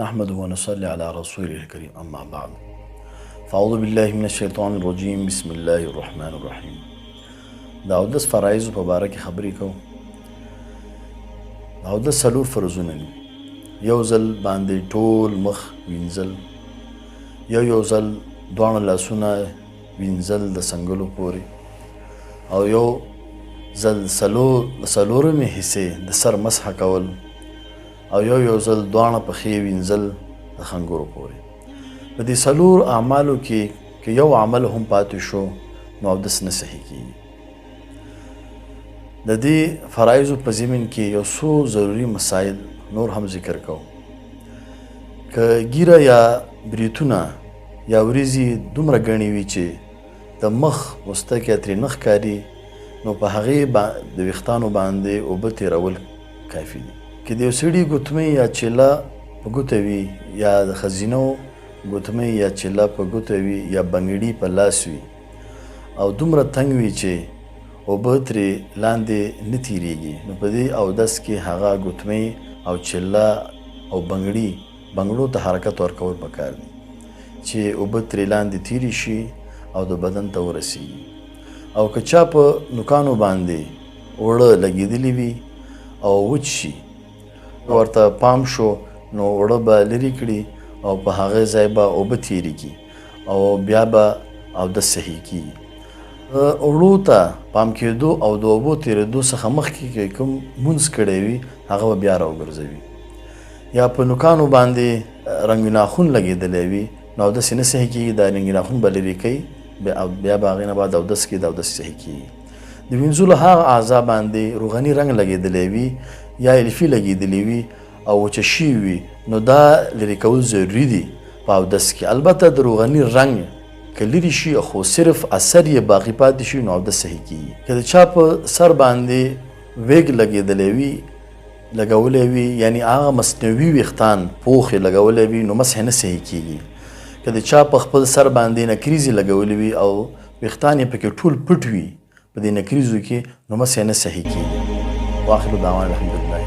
نحمده ونصلي على رسوله الكريم، اما بعد، فاعوذ بالله من الشیطان الرجیم، بسم الله الرحمن الرحیم. د اودس فرایضو په باره کې خبرې کوو. د اودس څلور فرضونه دي: یو ځل باندې ټول مخ وینځل، یو یو ځل دواړه لاسونه وینځل د څنګلو پورې، او یو ځل څلورمې حصې د سر مسح کول، او یو یو ځل دواړه پښې وینځل د ښنګرو پورې. په دې څلور اعمالو کې که یو عمل هم پاتې شو، نو اودس نه صحیح کیږي. د دې فرایضو په ضمن کې یو څو ضروري مسایل نور هم ذکر کوو. که ږیره یا بریتونه یا وریځې دومره ګڼې وي چې د مخ پوستکی ترې نه ښکاري، نو په هغې د ویښتانو باندې اوبه تېرول کافي دي. که د یو سړي ګوتمۍ یا چیله په ګوته وي، یا د ښځینو ګوتمۍ یا چیله په ګوته وي، یا بنګړي په لاس وي او دومره تنګ وي چې اوبه ترې لاندې نه تېرېږي، نو په دې اودس کې هغه ګوتمۍ او چیله او بنګړي بنګړو ته حرکت ورکول پکار دي چې اوبه ترې لاندې تېرې شي او د بدن ته ورسېږي. او که چا په نوکانو باندې اوړه لګېدلي وي او وچ شي، ورته پام شو، نو اوړه به لرې کړي او په هغه ځای به اوبه تېرې کړي او بیا به اودس صحیح کېږي. اوړو ته پام کېدو او د اوبو تېرېدو څخه مخکې که کوم لمونځ کړی وي، هغه به بیا راوګرځوي. یا په نوکانو باندې رنګ ناخون لګېدلی وي، نو اودس یې نه صحیح کېږي. دا رنګ ناخون به لرې کوي، بیا به هغې نه بعد اودس کوي، د اودس صحیح کېږي. د وینځلو هغه اعضا باندې روغني رنګ لګېدلی وي یا الفي لګېدلی وي او وچه شوي وي، نو دا لرې کول ضروري دي په اودس کې. البته د روغني رنګ که لرې شي خو صرف اثر یې باقي پاتې شي، نو اودس صحیح کېږي. که د چا په سر باندې ویګ لګېدلی وي، لګولی وي، یعنی هغه مصنوعي ویښتان پوخ یې لګولی وي، نو مسح نه صحیح کېږي. که د چا په خپل سر باندې نکریزې لګولې وي او ویښتان یې پکې ټول پټ وي په دې نکریزو کې، نو مسح نه صحیح کېږي. واخر دعوانا الحمدلله.